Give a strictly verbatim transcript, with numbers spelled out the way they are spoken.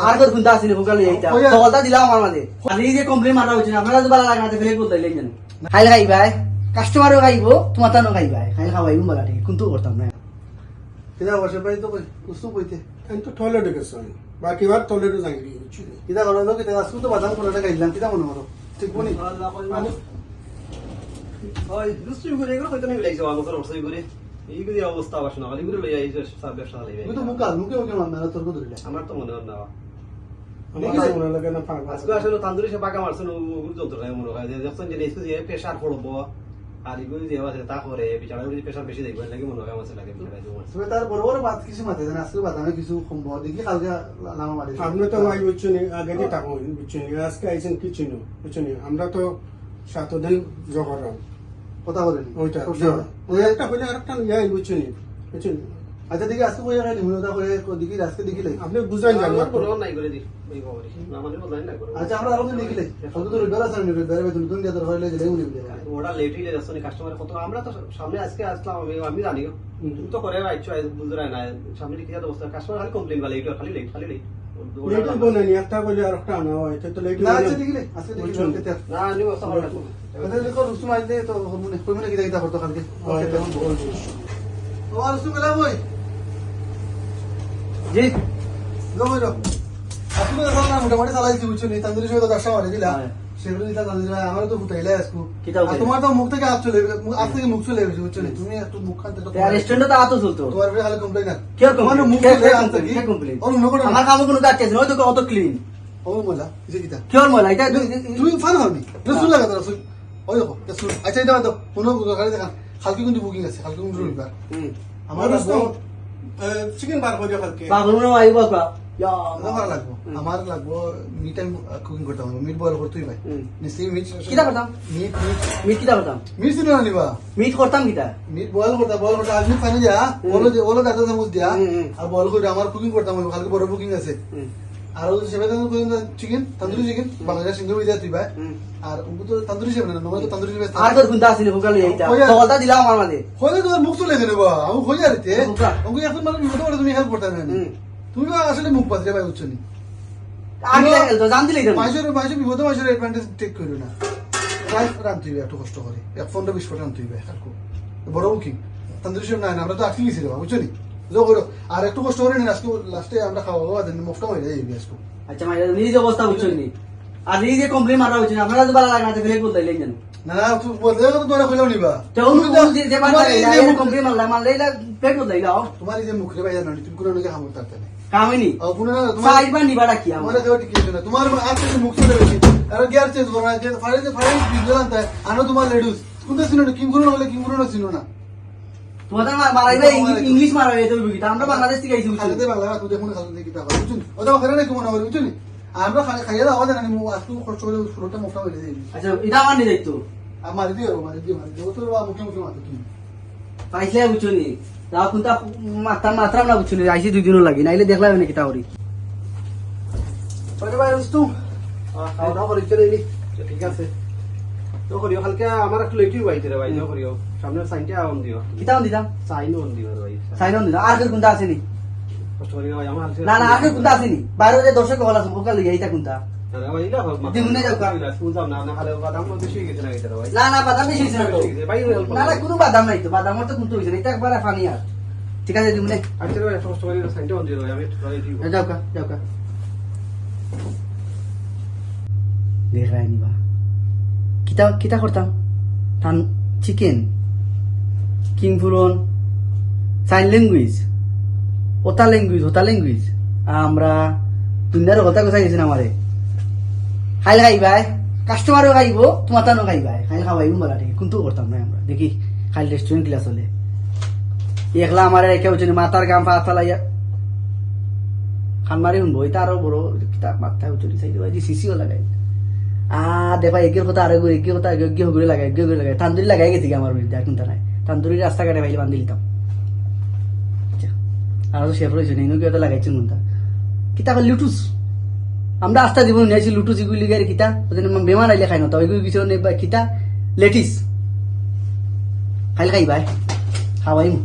আর তো কুন্তা আছে নি, ভোগা লইয়া আইতা। ওই আর- হকলতা দিলাম আমার মাঝে। আর এই যে complain মারা অইছে না, আপনারা তো ভালা লাগে না, তো ফেলে বলতে লাইন জানো। খাইল খাইবায়, কাস্টমারও খাইবো, তোমার তানো খাইবায়। খাইল খাওয়াইবো বালা ঠিক, কিন্তু করতাম না। কিতা বসে ভাই তো কই, উস্তু কইতে। আমি তো টয়লেটে গেছি আমি। বাকি বার টয়লেটে যাই গিয়ে, বুঝছো নি? কিতা করো, কিতা আজকে তো বাদাম কোনটা খাইলাম, কিতা মনে করো? ঠিক বনি? ওই, দুষ্টুমি করে এগুলো হয়তো নিয়ে লাগছে, আমার মতো রসই করে। এই যদি অবস্থা আবার শোনা, খালি করে লইয়া এই যে সব ব্যবসা চালাই তুমি তো ভাই। মুখে, মুখে মুখে মার মেলা তর্ক ধরিলে। আমার তো মনে হয় না। আমার দেখি তো মনে লাগে না, পাগল। আজকে আসলে তান্দুরি সে বাঁকা মারছে, ও, ও, ওগুলো চলতে থাকে মনে হয়। যে যখন যে নেক্সট যে প্রেশার পড়বো, আর এগুলো যে আছে, তা করে, বিচারা যদি প্রেশার বেশি দেখবো, এর লাগে মনে হয় আমার লাগে বিচারা যে মারছে। তুমি তার বড় বড় বাদ কিছু মাতে জানে, আজকে বাদামে কিছু কম বড় দেখি, কালকে লামা মারি। আপনি তো ভাই বুঝছেন, আগে যে তখন বুঝছেন, আজকে আইছেন কিছু না, বুঝছেন? আমরা তো সাত দিন জগরাম। কথা বলেন। ওইটা, সব জি। সময়। ওই একটা হইলে আরেকটা ইয়াই বুঝছেন, বুঝছেন? আচ্ছা, দেখি আজকে কই জায়গায় নিমুন, ওটা করে দেখি, আজকে দেখি লাই। আপনি বুঝাই জানেন। আমার বড় নাই করে দিন, ওই বাবারে। না, আমাদের বদলাই না করে। আচ্ছা, আমরা আরো দিন দেখি লাই। অন্তত রবিবার আছে, আমি রবিবারে বেতন নতুন দিয়ে দরকার হইলে দিলে উনি দিলে। ওটা লেট হইলে যাচ্ছে না, কাস্টমার কত, আমরা তো সামনে আজকে আসলাম, আমি, আমি জানি। হুম। তুমি তো করে আইছো, আজ বুঝরায় না। সামনে কি জানো অবস্থা, কাস্টমার খালি কমপ্লেন বা লেট, খালি লেট, খালি লেট। লেট বলে নি, একটা বলে আর একটা আনা হয়, এটা তো লেট না, হয়ে আচ্ছা, যায়। দেখি লাই। আজকে দেখি বুঝছো? লাই। না, আমি অবস্থা ভালো লাগবো। আচ্ছা, দেখো, রুস্তম আইলে তো মনে, কই মনে কিতা কিতা করতো কালকে। হয়, ওকে, এখন বল। ও, আর রুস্তম গেলা কই? জি। যাও, যাও। আপনি তো এখন না মোটামুটি চালাইছি, বুঝছো নি? তান্দুরি সবাই তো ব্যবসা মারি দিলা। হ্যাঁ। সেগুলো দিলা তান্দুরি ভাই, আমারও তো ফুটাইলে আজকে। কিতা আর উঠাইলে? তোমার তো মুখ থেকে আপ চলে, মুখ, আপ থেকে মুখ চলে গেছে, বুঝছো নি? তুমি একটু মুখ খান তো তে আর রেস্টুরেন্টে তো আতো চলতো। তোমার উপরে খালি কমপ্লেন আর। কে তোমার কমপ্লেন? মুখ কে, চলে কে আর কমপ্লেন? থাকি। কে কমপ্লেন? ওর মুখ ওটা আমার কামো কোনো কাজ আছে না, ওই তো অত ক্লিন। ও ময়লা, এই যে কিতা? কিওর ময়লা? এটা তুমি, তুমি, তুমি ফান হওনি। রসুন লাগা তো রসুন। ওই দেখো, রসুন। আচ্ছা, এটা বাদ দাও। কোনো দরকারি দেখা। কালকে কিন্তু বুকিং আছে, কালকে কিন্তু রবিবার। হুম। আমার ও রুস্তম, লাগবো এ, চিকেন বার করে দিও কালকে। বাগরুনো আইবা কা? ইয়া, আমার লাগবো। হুম। আমার লাগবো, মিট আমি, আ, কুকিং করতাম, মিট বয়েল করতেই ভাই। হুম। নিশ্চয়ই মিট। কিতা করতাম? Meet, meet. মিট কিতা করতাম? মিট ছিল না নিবা? মিট করতাম কিতা? মিট বয়েল করতাম, বয়েল করতাম, আর মিট পানি দিয়া, হুম। ওলো দিয়া, ওলো আধা চামচ দিয়া, হুম, হুম। আর বয়েল করে আমার কুকিং করতাম, কালকে বড় বুকিং আছে। হুম। আর ওই সেবা দান করেন না, চিকেন, তন্দুরি চিকেন, হুম। বাংলাদেশ সিঙ্গাপুর বিদায় তুই ভাই। হুম। আর ওগুলো তো তন্দুরি সেবা না, আমরা তো তন্দুরি সেবা আর তোর কুন্তা আছে নি, ভোগা লইয়া আইতা। ওই আর হকলতা দিলাম আমার মাঝে। হইলে তোমার মুখ চলে গেলে বা, আমি হই আর এতে। ভোগা। আমি এখন মানে বিপদে পড়ে তুমি হেল্প করতে না। হুম। তুমি বা আসলে মুখ পাত্রে ভাই, বুঝছো নি? আর কি লাগে তো, জান দিলেই তো। মাইজোর, মাইজোর বিপদে মাইজোর অ্যাডভান্টেজ টেক করো না। রাইস রান তুই একটু কষ্ট করে। এক পনেরো বিশ ফুট রান তুই ভাই, আর কো। বড় বুকিং। তন্দুরি সেবা নাই, আমরা তো আটকে গেছি রে বা, বুঝছো নি? যাও করো। আর একটু কষ্ট করে নিন, আজকে লাস্টে আমরা খাওয়া দাওয়া দেন, মুখটা হয়ে যাবে আজকে। আচ্ছা, মাইজোর নিজে অবস্থা বুঝছো নি? আর এই যে কমপ্লেন মারা হচ্ছে না, আপনারা তো ভালো লাগে না, তো ফেলে বলতে এলেন কেন? না, না, তুই বলতে গেলে তো তোরা কইলাম নিবা। তো উনি তুমি তো যে, যে তোমার বাচ্চা এই এলা, যে এর মুখ কমপ্লেন মারলা, মারলে এলা পেট বদলাই দাও। তোমার এই যে মুখ রে ভাই, জানো নি, তুমি কোনো লোকে হামল থাকতে নেই। কামে নি। ও, কোনো না, তোমার চাইরবার নিবা ডাকি আমার। তোমার কেউ টিকে না। তোমার মা-, আর কিছু মুখ চলে গেছে। আর গিয়ার চেঞ্জ করো না, যে ফাড়ে যে ফাড়ে বিজনেস আনতে হয়। আনো তোমার লেডিস। কোনটা চিনো না? কিং করো না বলে কিং করো না চিনো না। তোমার মা-, মারাইবা তোমার ইং-, মারাইবা। ইংলিশ মারাইবা, তুমি বুঝি। তা আমরা বাংলাদেশ থেকে আইছি, বুঝছো? খালিদে বাংলা, তুই দেখুন খালিদে কিতা করে, বুঝছো? ও তো ফেরা নাই তোমার, বুঝছো নি? আমরা খালি খাইয়া দাও, জানি আমি আজকে কষ্ট করে শুরুটা মুখটা বেরিয়ে দিই। আচ্ছা, এটা আমার নিজে তো। আর মারি দিও, মারি দিও, মারি দিও। ও তো বাবা মুখে মুখে মারতো তুমি। পাইছিলে বুঝছো নি? তাও কোনটা মারতাম, মারতাম না বুঝছো নি? আইছি দুই দিনও লাগি, নাইলে দেখলাম না কিতা করি। আরে ভাই, রুস্তু। আহ, খাওয়া দাওয়া করি চলে এলি। আচ্ছা, ঠিক আছে। তো করিও, কালকে আমার একটু লেটই বাইতে রে ভাই, তো করিও। সামনের সাইনটা অন দিও। কিতা অন দিতাম? সাইন অন দিও রে ভাই। সাইন অন দিতাম। আর কেউ কোনটা আছে নি? কষ্ট করি ভাই, আমার হাতে না, না, আর কেউ কোনটা আছে নি? বাইরে যে দর্শক হল আছে, ওকে লইয়া এটা কোনটা? আরে ভাই, এটা হোক, দিমুনে যাও কার? বুঝলাম না, না, খালি বাদাম তো বেশি হয়ে গেছে না, এটা ভাই। না, না, বাদাম বেশি হয়েছে না তো। বেশি হয়ে গেছে, ভাই, help করো। না, না, কোনো বাদাম নাই তো, বাদাম তো কিন্তু হয়েছে না, এটা একবারে ফানি আর। ঠিক আছে, দিমুনে। আচ্ছা রে ভাই, কষ্ট করি সাইনটা অন দিও ভাই, আমি একটু ট্রাই দিব। এ, যাও কা, যাও কা। দেখায় নিবা। কিতা, কিতা করতাম? তান চিকেন, কিং পুরন, সাইন ল্যাঙ্গুয়েজ, ওতা ল্যাঙ্গুয়েজ, ওতা ল্যাঙ্গুয়েজ। আমরা দুনিয়ার কথা কথা গেছি না আমারে। খাইল খাইবায়, কাস্টমারও খাইবো, তোমার তানও খাইবায়। খাইল খাওয়াইবো বলা ঠিক, কিন্তু করতাম না আমরা। দেখি, খাইল রেস্টুরেন্ট কিলা চলে। একলা আমারে রেখে হচ্ছে মাথার গাম ফাতা লাইয়া। খান মারি শুনবো, এটা আরো বড়, কিতা মাথায় উঠে দিছে, এই যে সিসিও লাগাই। আ, দেখবা, এগের কথা আরো ঘুরে, এগের কথা আগে, এগে ঘুরে লাগাই, এগে ঘুরে লাগাই। তান্দুরি লাগাই গেছি কি আমার বিরুদ্ধে, আর কোনটা নাই। তান্দুরি রাস্তাঘাটে পাইলে বান্ধি দিতাম। আচ্ছা, আর তো শেফ রয়েছে, নেই, কেউ তো লাগাইছে কোনটা। কিতা আবার লুটুস? আমরা আস্তা জীবন নিয়েছি লুটুস, এগুলি গাড়ি কিতা? ওদের নাম বেমার আইলে খাই না, তো এগুলি কিছু নেই বা কিতা? লেটিস। খাইলে খাই ভাই, খাওয়াই।